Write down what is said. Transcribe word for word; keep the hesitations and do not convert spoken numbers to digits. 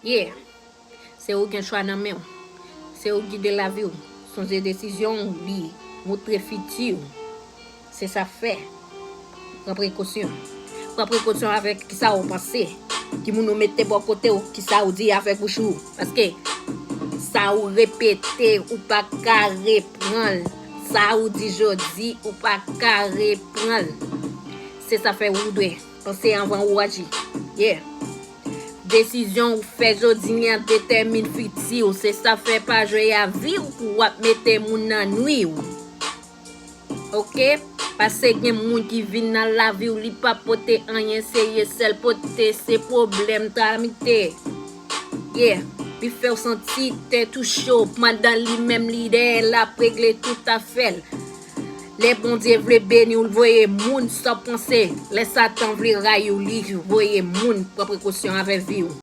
Yeah. Se ou gen chwa nan men w. Se ou gide lavi w. Sonje desizyon w li moutre fiti w. Se sa fè. Pran prekosyon. Pran prekosyon avèk kisa ou panse. Ki moun ou mete bò kote w, kisa ou di avèk bouch ou. Paske sa ou repete, ou pa ka reprann. Sa ou di jodi, ou pa ka reprann. Se sa fè ou dwe panse anvan ou aji. Yeah. Desizyon ou fè jodi an detèmine fiti w. Se sa fè pa jwe a vi w pou w ap mete moun nan nwi w. Oke? Paske gen moun ki vin nan lavi w, li pa pote anyen serye, sèl pote se pwoblèm, kalamite. Yeah. Li fè w santi tèt ou cho, pandan li menm li dèyè l ap regle tout afè l. Lè Bondye vle beni w, l voye moun san panse. Lè Satan vle rayi w, li voye moun. Pran prekosyon avè vi w.